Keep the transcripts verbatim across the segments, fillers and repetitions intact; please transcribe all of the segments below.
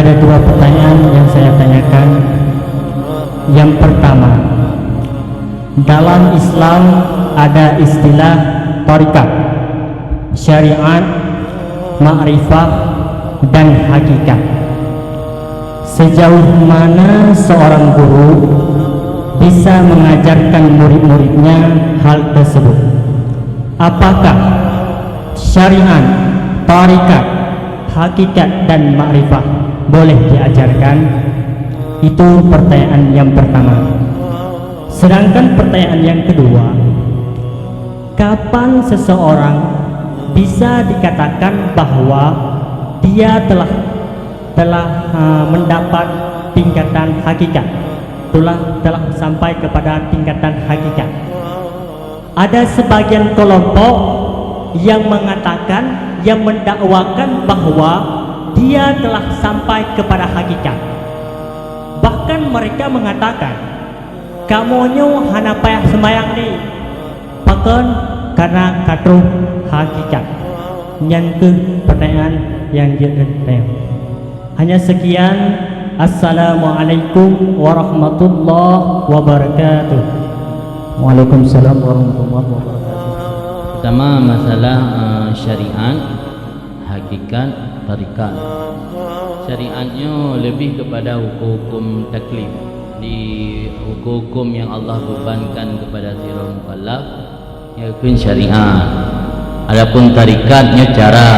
Ada dua pertanyaan yang saya tanyakan. Yang pertama, dalam Islam ada istilah tarikat, syariat, makrifah, dan hakikat. Sejauh mana seorang guru bisa mengajarkan murid-muridnya hal tersebut? Apakah syariat, tarikat, hakikat, dan makrifah boleh diajarkan? Itu pertanyaan yang pertama. Sedangkan pertanyaan yang kedua, kapan seseorang bisa dikatakan bahwa dia telah, telah, eh, mendapat tingkatan hakikat, telah, telah sampai kepada tingkatan hakikat? Ada sebagian kelompok yang mengatakan, yang mendakwakan bahwa dia telah sampai kepada hakikat. Bahkan mereka mengatakan, "Kamoe nyoe hana payah seumayang lé, pakon? Karena ka troh hakikat." Nyan keuh pertanyaan nyang jeuet lôn tanyong. Hanya sekian. Assalamualaikum warahmatullahi wabarakatuh. Waalaikumsalam warahmatullahi wabarakatuh. Pertama, masalah, eh, syariat, hakikat, tarikat. Syariatnya lebih kepada hukum-hukum taklif, di hukum-hukum yang Allah bebankan kepada sidroe mukallaf, nyan keuh syariat. Adapun tarikat nyoe cara,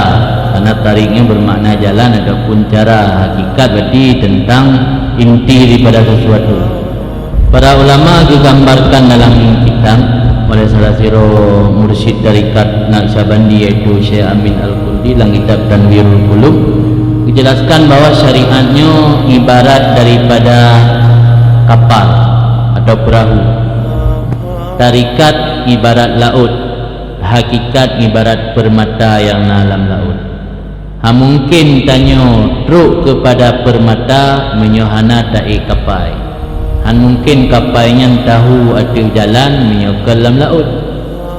karena tarik nyoe bermakna jalan ataupun cara. Hakikat berarti tentang inti daripada sesuatu. Para ulama geugambarkan dalam kitab oleh salah sidroe mursyid tarikat Naqsyabandi, yaitu Syekh Amin Al-Qurdi, dalam kitab Tanwirul Qulub, dijelaskan bahwa syariat nyoe ibarat daripada kapal atau perahu. Tarikat ibarat laut, hakikat ibarat permata nyang na lam laut. Hana mungkin tanyoe trok keupada permata meunyoe hana taék kapai. Hana mungkin kapai nyan tahu ateueh jalan meunyoe kon lam laôt.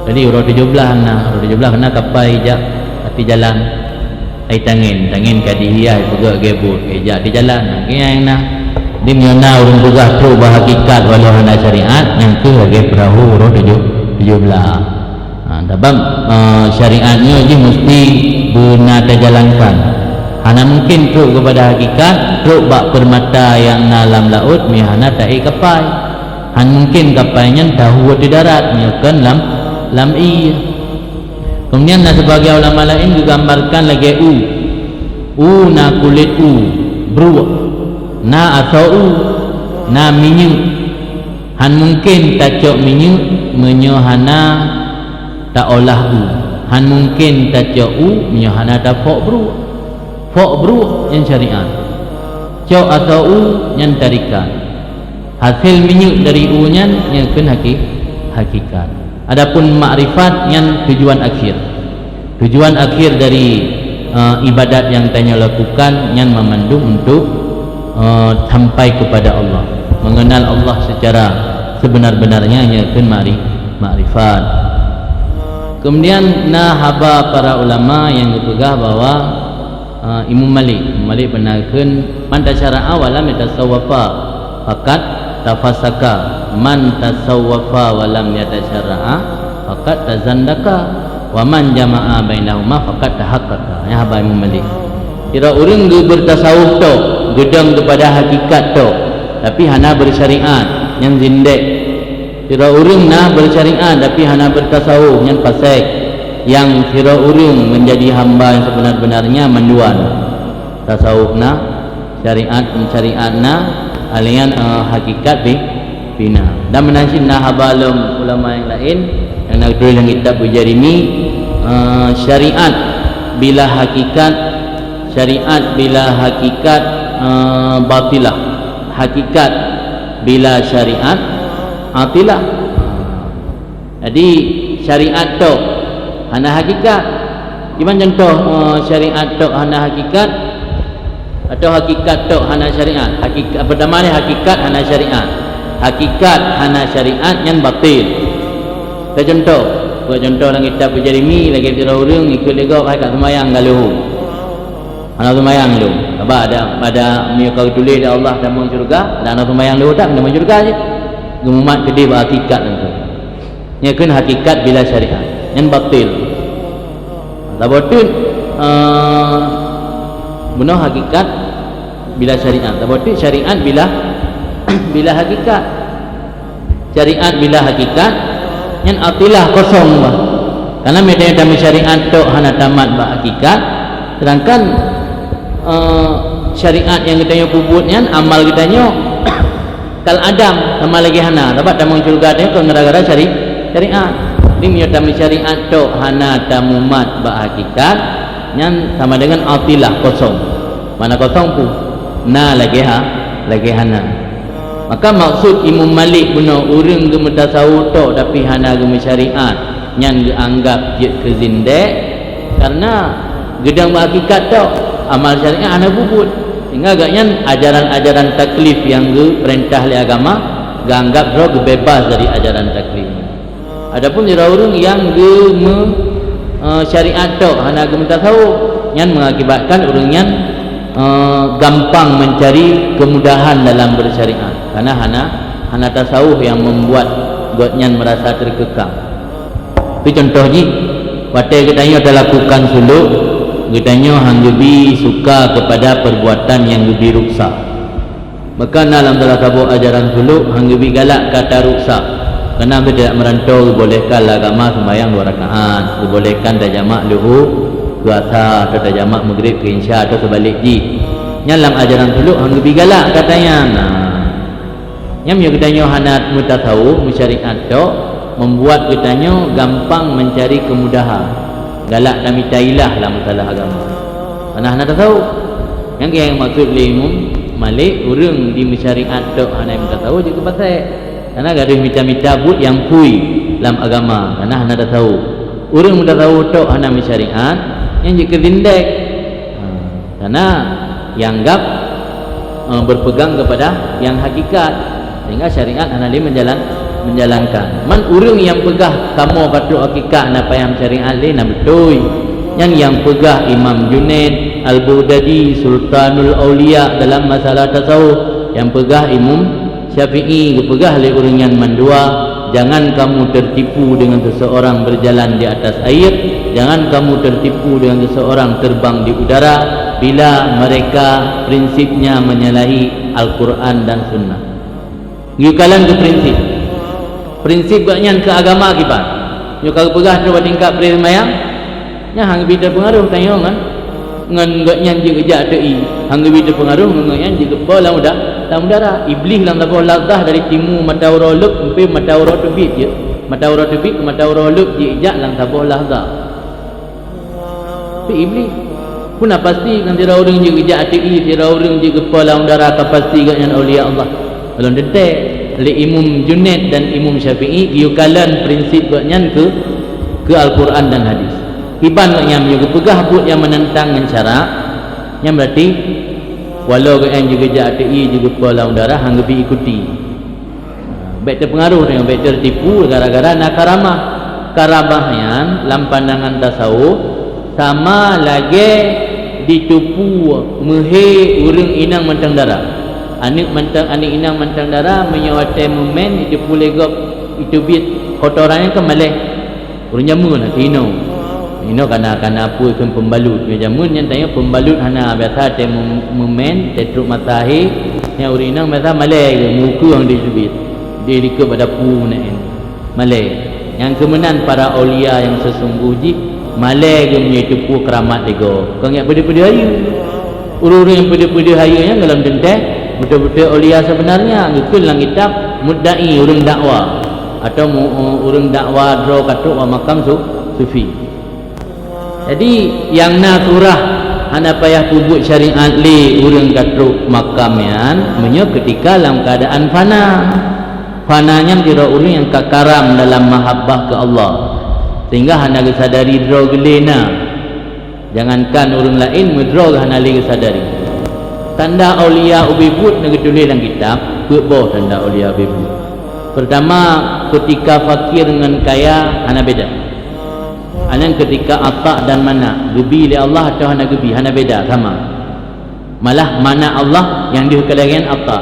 Jadi, uroe tujoh blaih na, uroe tujoh blaih na kapai jak ateueh jalan. Ai tangen, tangen ka dihias, peugöt lagèe bot, eh, jak ateueh jalan, nyang na. Jadi, meunyoe na ureueng peugah trok bak hakikat walau hana syariat, nyan keuh lagèe peurahô uroe tujoh, tujoh blaih. Ha, sabab, eh, syariat nyoe jih musti beuna tajalankan. Hana mungkin trok keupada hakikat, trok bak peurmata nyang na lam laôt meunyoe hana taék kapai. Hana mungkin kapai nyan tahu ateueh darat meunyoe kon lam, lam ié. Keumudian na sibagian ulama laén geugambarkan lagèe u. U na kulét u, bruek. Na asoe u, na minyeuk. Hana mungkin tacok minyeuk meunyoe hana taolah u. Hana mungkin tacok u meunyoe hana tafok bruek. Fok bruek nyan syariat. Cok asoe u nyan tarikat. Hasé minyeuk dari u nyan, nyan keuh haki-, hakikat. Adapun makrifat nyan tujuan akhir. Tujuan akhir dari, eh, ibadat nyang tanyoe lakukan nyan mamandum untuk, eh, sampai kepada Allah, mengenal Allah secara sebenar-benarnya, nyan keuh makri-, makrifat. Kemudian na haba para ulama nyang geupeugah bahwa, eh, Imam Malik, Imam Malik pernah kheun, "Man tasyarra'a wa lam yatasawwafa faqad tafassaqa, man tasawwafa wa lam yatasyarra'a faqad tazandaqa, wa man jama'a bainahuma faqad tahaqqaqa." Nyan haba Imam Malik. Sidroe ureueng geubeurtasawuf tok, geudong keupada hakikat tok, tapi hana beusyariat, nyan zindek. Sidroe ureueng na beusyariat tapi hana beutasawuf, nyan fasek. Nyang sidroe ureueng menjadi hamba yang sebenar-benarnya mandua. Tasawuf na, syariat, syariat na, alian, eh, hakikat pi-, pih na. Dan meunan cit na haba lom ulama nyang laén, nyang na geutuléh lam kitab Bujairimi, eh, syariat bila hakikat, syariat bila hakikat, eh, batilah. Hakikat bila syariat, atilah. Jadi, syariat tok hana hakikat. Kiban contoh, eh, syariat tok hana hakikat, atau hakikat tok hana syariat? Hakikat, pertama ni hakikat hana syariat. Hakikat hana syariat nyan batil. Kita contoh, buat contoh lam kitab Bujairimi, lagèe sidroe ureueng ikut lé gob hai ka seumayang ka lheueh. Hana seumayang lom. Sabab ada, ada meunyoe ka geutuléh lé Allah tamong syeuruga, ada aneuk seumayang leuhô that tamong syeuruga cit. Geumumat keudeh bak hakikat langsung. Nyan kheun hakikat bila syariat. Nyan batil. Saboh teuk, eh, bunoe hakikat bila syariat. Saboh teuk syariat bila, bila hakikat. Syariat bila hakikat, nyan atilah kosong bah. Karena meunyoe tameusyariat tok hana tamat bak hakikat, sedangkan, eh, syariat nyang geutanyoe peubuet nyan, amal geutanyoe kal adam, sama lagèe hana. Sabab tamong syeuruga tanyoe kon gara-gara syari-, syariat. Jadi meunyoe tameusyariat tok hana tamumat bak hakikat, nyan sama dengan atilah, kosong. Mana kosong pun? Na lagèe ha-, lagèe hana. Maka maksud Imam Malik bunoe ureueng geumeutasawuf tok tapi hana geumeusyariat, nyan geuanggap jeuet keu zindek, karena geudong bak hakikat tok, amal syariat hana peubuet. Sehingga gobnyan ajaran-ajaran taklif nyang geupeurintah lé agama geuanggap droe geubeubaih dari ajaran taklif. Adapun sidroe ureueng nyang geumeu-, eh, syariat tok, hana geumeutasawuf, nyan mengakibatkan ureueng nyan, eh, gampang mencari kemudahan dalam bersyariat, karena hana, hana tasawuf yang membuat gobnyan merasa terkekang. Tapi contoh jih, watèe geutanyoe talakukan suluk, geutanyoe hang geubi suka kepada perbuatan yang geubi ruksa. Maka na lam salah saboh ajaran suluk hang geubi galak keu ata ruksa. Karena beudak meuranto geubolehkan lé agama seumayang dua rakaat, geubolehkan tajamak leuhô keu asa, atau tajamak meugrib keu insya, atau seubalik jih. Nyan lam ajaran suluk hang geubi galak keu ata nyan. Nah, nyan meunyoe geutanyoe hana meutasawuf, meusyariat tok, membuat geutanyoe gampang mencari kemudahan, galak tamita ilah lam masalah agama. Karena hana tasawuf. Nyang keuh nyang maksud lé Imam Malik, ureueng di meusyariat tok hana meutasawuf jeuet keu fasek. Karena gadôh mita-mita buet nyang phui lam agama, karena hana tasawuf. Ureueng meutasawuf tok hana meusyariat, nyan jeuet keu zindek. Ha, karena dianggap, eh, berpegang kepada yang hakikat, sehingga syariat hana lé menjalan-, menjalankan. Man ureueng nyang peugah kamoe ka trok hakikat hana payah syariat lé na beutôi. Nyan nyang peugah Imam Junaid Al-Baghdadi, Sultanul Aulia dalam masalah tasawuf, nyang peugah Imam Syafi'i, geupeugah lé ureueng nyan mandua, "Jangan kamu tertipu dengan seseorang berjalan di atas air, jangan kamu tertipu dengan seseorang terbang di udara, bila mereka prinsipnya menyalahi Al-Quran dan Sunnah." Geuyue kalon keu prinsip. Prinsip gobnyan keu agama kiban. Nyoe ka geupeugah trok bak tingkat preh seumayang, nyan hana geubi teupeungaruh tanyoe ngon, ngon gobnyan jeuet geujak ateueh ié. Hana geubi teupeungaruh ngon gobnyan jeuet geupo lam uda-, lam udara. Iblih lam saboh lahzah dari timu mata uroe leueb sampoe mata uroe teubiet jeuet. Mata uroe teubiet keu mata uroe leueb jeuet jak lam saboh lahzah. Tapi Iblih, peue na pasti ngon sidroe ureueng jeuet geujak ateueh ié, sidroe ureueng jeuet geupo lam udara ka pasti gobnyan aulia Allah? Golom teuntèe. Lé Imam Junaid dan Imam Syafi'i geuyue kalon prinsip gobnyan keu, keu Al-Quran dan hadis. Kiban gobnyan meunyoe geupeugah buet nyang meunantang ngon syarak, nyan berarti walau gobnyan jeuet geujak ateueh ié, jeuet geupo lam udara, hana geubi ikuti. Bèk teupeungaruh tanyoe, bèk teutipu gara-gara na karamah. Karamah nyan lam pandangan tasawuf sama lagèe jiteupeue meuhé ureueng inong mantong dara. Aneuk mantong, aneuk inong mantong dara meunyoe watèe meumèn jiteupeue lé gob, jiteubiet kotoran nyan kan malèe. Ureueng jameun na teuh inoe. Inoe kana, kana peue kheun peumbalut. Meunyoe jameun nyan tanyoe peumbalut hana, biasa watèe mem-, meumèn, watèe trok masa hé, nyan ureueng inong biasa malèe geuh, meukeue nyang jiteubiet. Deh likot bak dapu meunan. Malèe. Nyang keu meunan para aulia nyang seusunggoh jih, malèe geuh meunyoe jiteupeue keuramat lé gob. Kon ngieng peudeuh-peudeuh hayeue. Ureueng-ureueng nyang peudeuh-peudeuh hayeue nyan golom teuntèe beutôi-beutôi aulia seubeunarnya, geukheun lam kitab mudda'i ureueng dakwa atau mu-, ureueng dakwa droe ka trok bak makam su-, sufi. Jadi, nyang na surah hana payah peubuet syariat lé ureueng ka trok makam nyan meunyoe keutika lam keuadaan fana. Fana nyan sidroe ureueng nyang ka karam dalam mahabbah keu Allah, sehingga hana geusadari droe geuh lé na. Jangankan ureueng laén, meudroe geuh hana lé geusadari. Tanda aulia ubé buet na geutuléh lam kitab, peuet boh tanda aulia ubé buet. Peurtama, keutika fakir ngon kaya hana beda. Aneuëk keutika ata dan mana, geubi lé Allah atawa hana geubi, hana beda, sama. Malah mana Allah nyang deuh keulayan ata.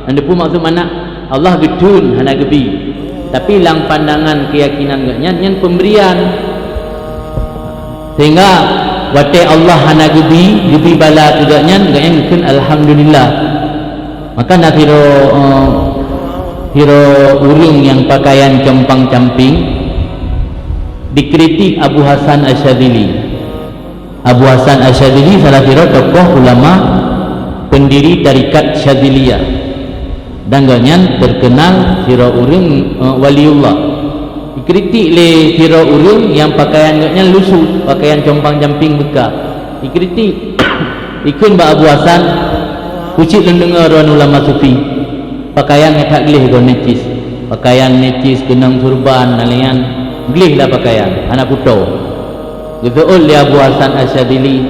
Nyan peue maksud mana? Allah geutheun hana geubi. Tapi lam pandangan keuyakinan geuhnyan nyan pemberian. Sehingga watée Allah hana geubi, geubi bala keu geuhnyan, geuhnyan geukheun alhamdulillah. Maka na sidroe, eh, sidroe ureuëng nyang pakaian compang-camping dikritik Abu Hasan Asyadzili. Abu Hasan Asyadzili salah sidroe tokoh ulama pendiri tarekat Syadziliyah. Dan gobnyan terkenal sidroe ureuëng, eh, waliullah. Dikritik lé sidroe ureuëng nyang pakaian gobnyan lusuh, pakaian compang-camping beuka. Dikritik, dikheun bak Abu Hasan, "Keucit lôn deungoe droeneuh ulama sufi, pakaian nyang that gleh gob necis. Pakaian necis, keunong surban, dan laén, gleh lah pakaian, hana kuto." Geuseuôt lé Abu Hasan Asyadzili,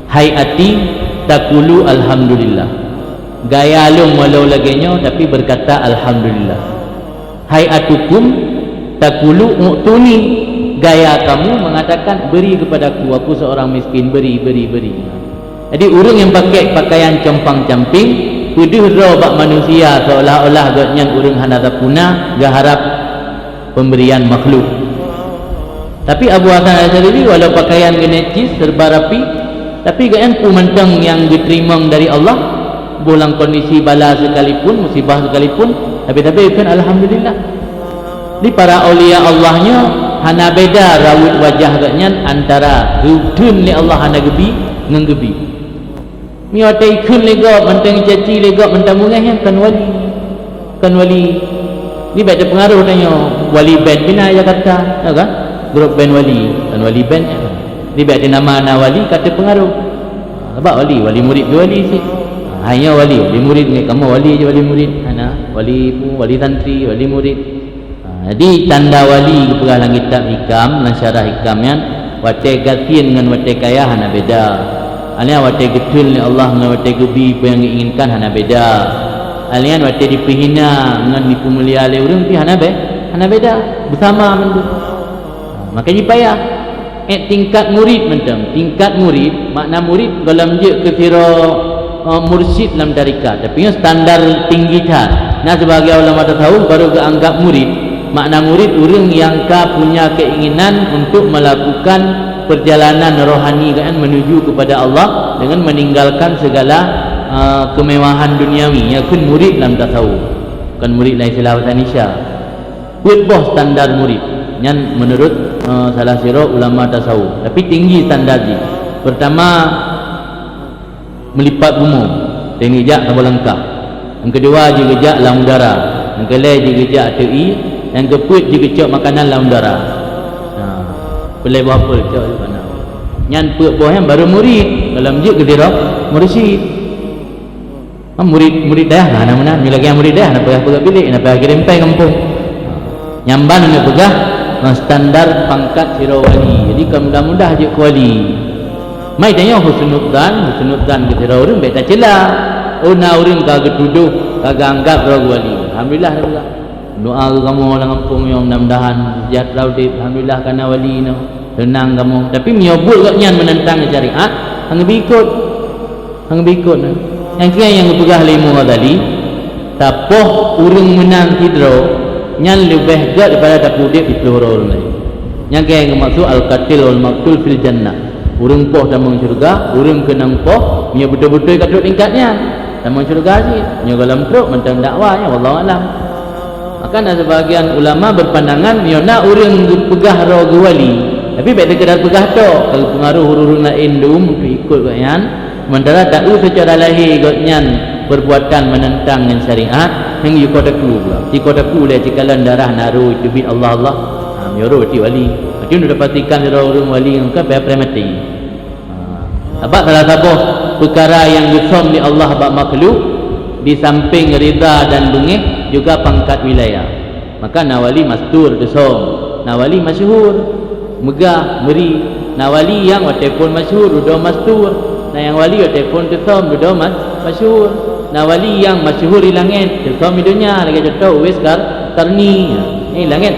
"Hay'ati taqulu alhamdulillah." Gaya lôn walau lagée nyoe, tapi berkata alhamdulillah. "Hay'atukum taqulu u'tuni." Gaya kamu mengatakan, "Beri kepadaku, aku seorang miskin, beri, beri, beri." Jadi, ureuëng nyang pakai pakaian compang-camping, peudeuh droe bak manusia seolah-olah gobnyan ureuëng hana tapuna, geuharab pemberian makhluk. Tapi Abu Hasan Asyadzili, walau pakaian geunecis, serba rapi, tapi gobnyan peue mantong nyang geuteurimong dari Allah, boh lam kondisi bala sekalipun, musibah sekalipun, tapi-tapi geukheun alhamdulillah. Di para aulia Allah nyoe hana beda rawot wajah gobnyan antara geutheun lé Allah hana geubi ngon geubi. Meunyoe watée ikheun lé gob, mantong icaci lé gob, mantong beungéh, nyan kon wali. Kon wali. Nibak teupeungaroh tanyoe, wali band bina Jakarta, ya kan? Grup band wali, kon wali band, ya kan? Nibak di nama na wali ka teupeungaroh. Sabab wali, wali murid di wali cit. Ha, hai nyoe wali, wali murid ngon kamoe wali je wali murid. Hana, wali pu, wali santri, wali murid. Ha, jadi tanda wali geupeugah lam kitab Hikam, lam syarah Hikam nyan, watée gasien ngon watée kaya hana beda. Aleuan watée geutheun lé Allah ngon watée geubi peue nyang geuinginkan hana beda. Aleuan watée dipeuhina ngon dipeumulia lé ureuëng pih hana be-, hana beda. Beusama mandum. Ha, maka jipayah. Eh, tingkat murid mantong. Tingkat murid, makna murid gohlom jeuet keu sidroe, eh, mursyid lam tarekat. Tapi nyoe standar tinggi that. Na sebagian ulama tasawuf baru geuanggap murid. Makna murid, ureuëng nyang ka punya keinginan untuk melakukan perjalanan rohani kan menuju kepada Allah dengan meninggalkan segala, eh, kemewahan duniawi. Nyan kheun murid lam tasawuf. Kon murid lam istilah bahasa Indonesia. Peuet boh standar murid nyan meunurot, eh, salah sidroe ulama tasawuf, tapi tinggi standar jih. Peurtama, meulipat bumoe, teungoh jak saboh langkah. Nyang keudua, jigeujak lam udara. Nyang keulhée, jigeujak ateueh ié. Nyang keupeuet, jigeucok makanan lam udara. Nah, peulhée boh apel cok di mana. Nyan peuet boh nyan baru murid, gohlom jeuet keu sidroe mursyid. Ha, murid, murid dayah na, na meunan. Meunyoe lagée murid dayah, na payah peugah bilék, na payah kirém pèng gampông. Nyang ban na peugah, ha, standar pangkat sidroe wali. Jadi, kon mudah-mudah jeuet keu wali. Mai tanyoe husnudzan, husnudzan keu sidroe ureuëng bék tacela. Oh, na ureuëng ka geutudoh, ka geuanggap droe wali. Alhamdulillah, na peugah. Doa keu kamoe lam gampông nyoe, mudah-mudahan seujahteura udeb. Alhamdulillah, ka na wali nyoe. Seunang kamoe. Tapi meunyoe buet gobnyan meunantang syariat, hana geubi ikot. Hana geubi ikot. Nyang keu nyang geupeugah lé Imam Ghazali, tapoh ureuëng meunan sidroe, nyan leubeh gét daripada tapeudeb siplôh droe ureuëng laén. Nyang keu nyang geumaksud al-qatil wal maqtul fil jannah. Ureuëng poh tamong syeuruga, ureuëng keunong poh, meunyoe beutôi-beutôi ka trok tingkat nyan, tamong syeuruga cit. Meunyoe gohlom trok, mantong dakwa nyan, wallahu a'lam. Maka na seubagian ulama beupandangan, meunyoe na ureuëng geupeugah droe geuh wali, tapi bék seukeudar peugah tok, ka geupeungaroh ureuëng-ureuëng laén dum untuk ikot gobnyan, seumantara taeu seucara lahé gobnyan peubuatan meunantang ngon syariat, nyang jikota ku pula. Jikota ku lé cikalon darah na roh teubiet Allah, Allah. Ha, meunyoe roh berarti wali. Berarti untuk dipastikan droe ureuëng wali ngon ka payah pré maté. Ha, sabab salah saboh peukara nyang geusom lé Allah bak makhluk, di sampéng ridha dan beungéh, juga pangkat wilayah. Maka na wali mastur geusom, na wali masyhur, meugah, meuri. Na wali nyang watée phon masyhur, dudoe mastur. Na nyang wali watée phon geusom, dudoe mas-, masyhur. Na wali nyang masyhur di langét, geusom di donya, lagée contoh Uwais Kar-, Qarni. Nyan di langét,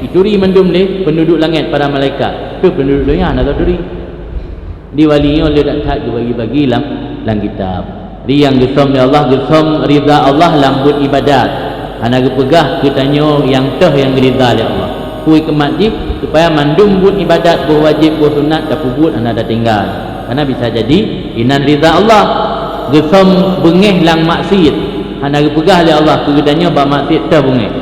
jituri mandum lé peunduduek langét, para malaikat. Tapi peunduduek donya hana taturi. Di wali nyoe le that-that geubagi-bagi lam, Lam kitab. Jadi nyang geusöm lé Allah, geusöm ridha Allah lam buet ibadat. Hana geupeugah keu tanyoe nyang toh nyang geurida lé Allah. Peue hikmat jih? Supaya mandum buet ibadat, boh wajéb, boh sunat tapeubuet hana tatinggai. Karena bisa jadi inan ridha Allah. Geusöm beungéh lam maksiet. Hana geupeugah lé Allah keu geutanyoe bak maksiet toh beungéh.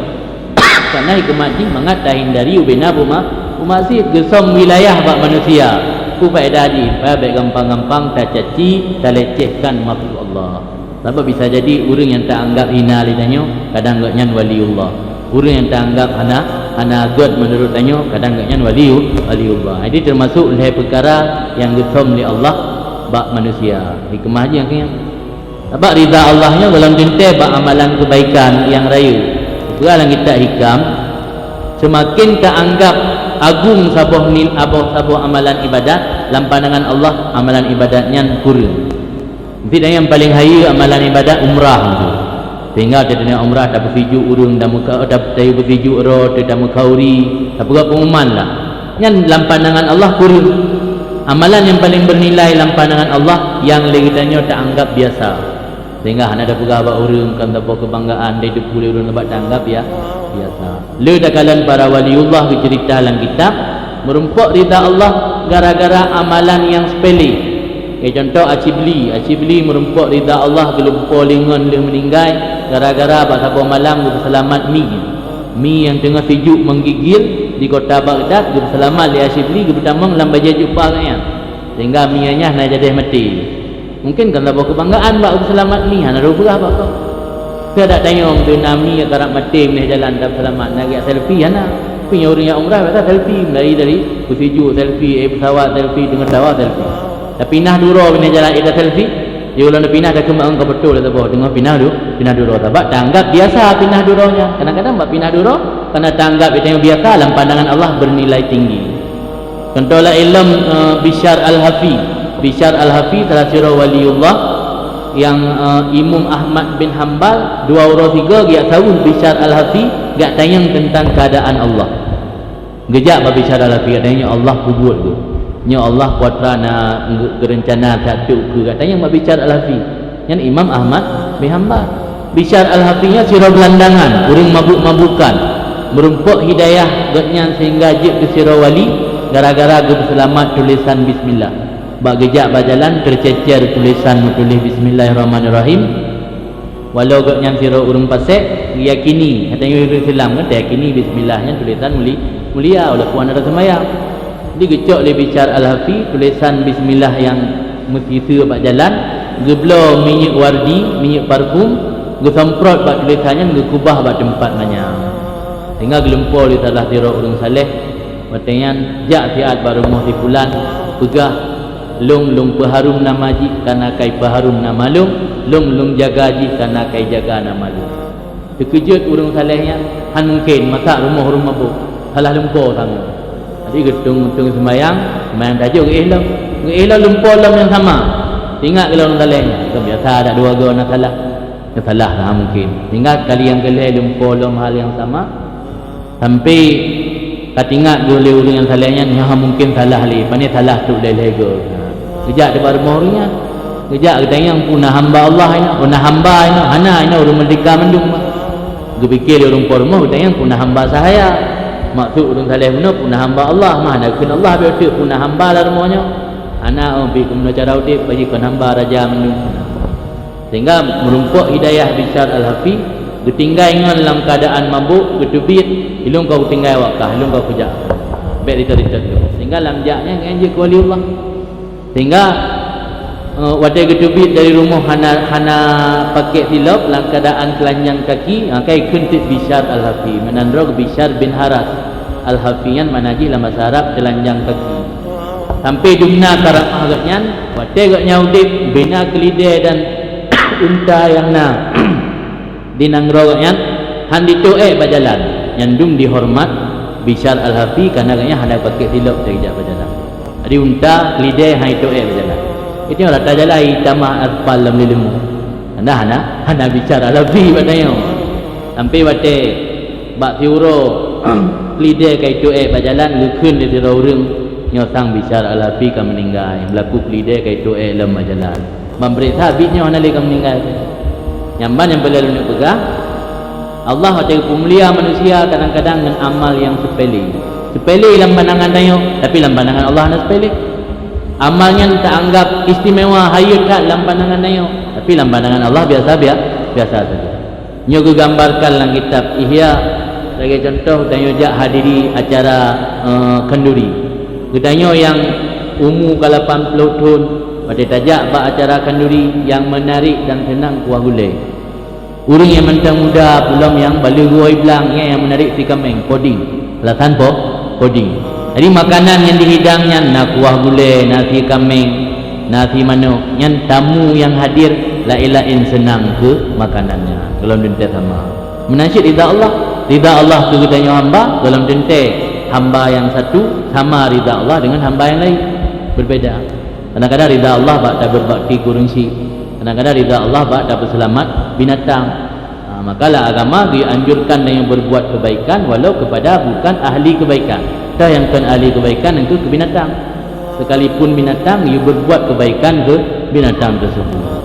Karena hikmat jih mangat tahindari ubena beuma-, beumaksiet. Geusöm wilayah bak manusia. Peue faedah jih? Supaya bék gampang-gampang tacaci, talecehkan makhluk Allah. Sabab bisa jadi ureuëng nyang taanggap hina lé tanyoe, kadang gobnyan waliullah. Ureuëng nyang taanggap hana, hana göt meunurot tanyoe, kadang gobnyan waliu-, waliullah. Jadi teumasok lhée peukara nyang geusöm lé Allah bak manusia. Hikmah jih nyang keu nyan. Sabab ridha Allah nyoe gohlom teuntée bak amalan keubaikan nyang rayeuk. Peugah lam kitab Hikam, seumaken taanggap agung saboh nil-, aboh saboh amalan ibadat, lam pandangan Allah, amalan ibadat nyan kureueng. Meusti nyang paleng hayeue amalan ibadat umrah tu. Sehingga teuh umrah tapeusijuek ureuëng, tameuka-, tap-, tapeusijuek droe, teuh tameukauri, tapeugah pengumuman lah. Nyan lam pandangan Allah kureueng. Amalan nyang paleng beunilai lam pandangan Allah nyang lé geutanyoe taanggap biasa. Sehingga hana tapeugah bak ureuëng, kon saboh keubanggaan, dai teupeu lé ureuëng, sabab taanggap bia-, biasa. Le takalon para waliullah geuceurita lam kitab, meurumpok ridha Allah gara-gara amalan nyang sepele. Keu contoh, Asyibli. Asyibli meurumpok ridha Allah geulumpo lé ngon lheueh meuninggai gara-gara bak saboh malam geupeuseulamat mi. Mi nyang teungoh sijuek menggigil di kota Baghdad geupeuseulamat lé Asyibli, geupeutamong lam bajée jubah gobnyan. Sehingga mi nyan na jadeh maté. Mungken kon saboh keubanggaan bak geuseulamat mi, hana rôh peugah bak kong. Keudak tanyong teuh na mi karab maté meuneh jalan tapeuseulamat, na geujak selfie hana. Tapi nyoe ureuëng nyang umrah biasa selfie, dari, dari peusijuek selfie, eh, pesawat selfie, deungon tawa selfie. Tapi nah duro meuneh jalan ida selfie, ya ulôn pinah dah keumak engkau betul saboh, deungon pinah du-, pinah duro. Sabab tanggap biasa pinah duro nyan. Kadang-kadang bak pinah duro, karena tanggap itu yang biasa, lam pandangan Allah bernilai tinggi. Contoh laén lom, eh, Bishar Al-Hafi. Bishar Al-Hafi salah sidroe waliullah nyang, eh, Imam Ahmad bin Hambal dua uroe sigoe geujak saweuh Bishar Al-Hafi, geujak tanyong teuntang keuadaan Allah. Geujak bak Bishar Al-Hafi, geujak tanyong, "Ya Allah, peubuet keuh. Ya Allah, peue atra na geu-, geurencana that teuk keuh?" Geujak tanyong bak Bishar Al-Hafi. Nyan Imam Ahmad bin Hambal. Bishar Al-Hafi nyan sidroe geulandangan, ureuëng mabuk-mabukan. Meurumpok hidayah gobnyan sehingga jeuet keu sidroe wali gara-gara geupeuseulamat tulésan bismillah. Bak geujak bak jalan teucecer tulésan meutuléh bismillahirrahmanirrahim. Walau gobnyan sidroe ureuëng pasék, geuyakini, geutanyoe ureuëng Islam kan tayakini bismillah nyan tulésan muli-, mulia walaupun hana taseumayang. Jadi geucok lé Bishar Al-Hafi tulésan bismillah nyang meusiseue bak jalan, geubloe minyeuk wardi, minyeuk parfum, geusemprot bak tulésan nyan, geukeubah bak teumpat manyang. Sehingga geulumpo lé salah sidroe ureuëng saleh, watée nyan jak siat bak rumoh si fulan, peugah, "Lôn, lôn peuharum nama jih karena kai peuharum nama lôn, lôn, lôn jaga jih karena kai jaga nama lôn." Teukeujot ureuëng saleh nyan, "Han mungken, masa rumoh ureuëng mabök, salah lumpo sama." Jadi geutung-tung seumayang, seumayang tajok geuéh lom. Geuéh lom lumpo lom nyang sama. Ingat keu ureuëng saleh nyan, "Kon biasa dak dua goe na salah." Nyan salah, han mungken. Sehingga kali nyang keulhée lumpo lom hal nyang sama. Sampai ka teuingat lé ureuëng nyang saleh nyan, nyoe han mungken salah lé, pane salah trok lhée-lhée goe. Geujak di bak rumoh ureuëng nyan. Geujak geutanyong, "Peue na hamba Allah inoe? Peue na hamba inoe?" Hana, inoe ureuëng meurdeka mandum. Geupike lé ureuëng po rumoh, geutanyong, "Peue na hamba sahaya?" Maksud ureuëng saleh bunoe, "Peue na hamba Allah?" Mah hana geukheun Allah, bèk teuk peue na hamba lam rumoh nyoe. Hana, oh, bèk keumeunyoe cara udeb, bagi kon hamba raja mandum. Sehingga meurumpok hidayah Bishar Al-Hafi, geutinggai ngon lam keuadaan mabök, geuteubiet, "Ilôn ka kutinggai awak kah, ilôn ka kujak." Bèk ritot-ritot lôn. Sehingga lam jak nyan, nyan jeuet keu waliullah. Sehingga, eh, watée geuteubiet dari rumoh hana, hana pakék silop, lam keuadaan teulanjang kaki, ha, ka ikheun teuk Bishar Al-Hafi, meunan droe Bishar bin Haras Al-Hafi nyan, makna jih lam basa Arab teulanjang kaki. Sampai dumna karamah gobnyan, watée gobnyan udeb, bina keulidée dan unta nyang na di nanggroe gobnyan han jitôk ék bak jalan. Nyan dum jihoreumat Bishar Al-Hafi, kareuna gobnyan hana pakék silop teuh jak bak jalan. Jadi unta, keulidée han jitôk ék bak jalan. Itu rata jalan jitamah aspal lam leuleumô. Hana, hana, hana Bishar Al-Hafi bak tanyoe. Sampai watée bak siuroe keulidée ka jitôk ék bak jalan, geukheun lé sidroe ureuëng, "Nyoe sang Bishar Al-Hafi ka meuninggai, beulaku keulidée ka jitôk ék lom bak jalan." Ban peuriksa biet nyoe hana lé ka meuninggai. Nyang ban nyang peureulée lôn peugah, Allah watée geupeumulia manusia kadang-kadang ngon amal nyang seupele. Seupele lam pandangan tanyoe, tapi lam pandangan Allah hana seupele. Amal nyan taanggab istimewa, hayeue that lam pandangan tanyoe, tapi lam pandangan Allah biasa-bia-, biasa saja. Nyoe geugambarkan lam kitab Ihya, lagée contoh tanyoe jak hadiri acara, eh, khanduri. Geutanyoe nyang umu ka lapan ploh thon, watée tajak bak acara khanduri, nyang meunarék dan seunang kuah gulée. Ureuëng nyang mantong muda, peulom nyang baleueh woe blang, nyan nyang meunarék sie kaméng, poding. Alasan po-, poding. Jadi makanan nyang dihidang nyan na kuah gulée, na sie kaméng, na sie manok. Nyan tamu nyang hadir laén-laén seunang keu makanan nyan. Golom teuntée sama. Meunan cit rida Allah. Rida Allah keu geutanyoe hamba, golom teuntée hamba nyang satu sama rida Allah deungon hamba nyang laén. Berbeda. Kadang-kadang rida Allah bak tabeubakti keu ureuëng syik. Kadang-kadang rida Allah bak tapeuseulamat binatang. Ha, maka lam agama geuanjurkan tanyoe berbuat kebaikan walau kepada bukan ahli kebaikan. Toh nyang kon ahli kebaikan, nyan keuh keu binatang. Sekalipun binatang, yue berbuat kebaikan keu binatang tersebut.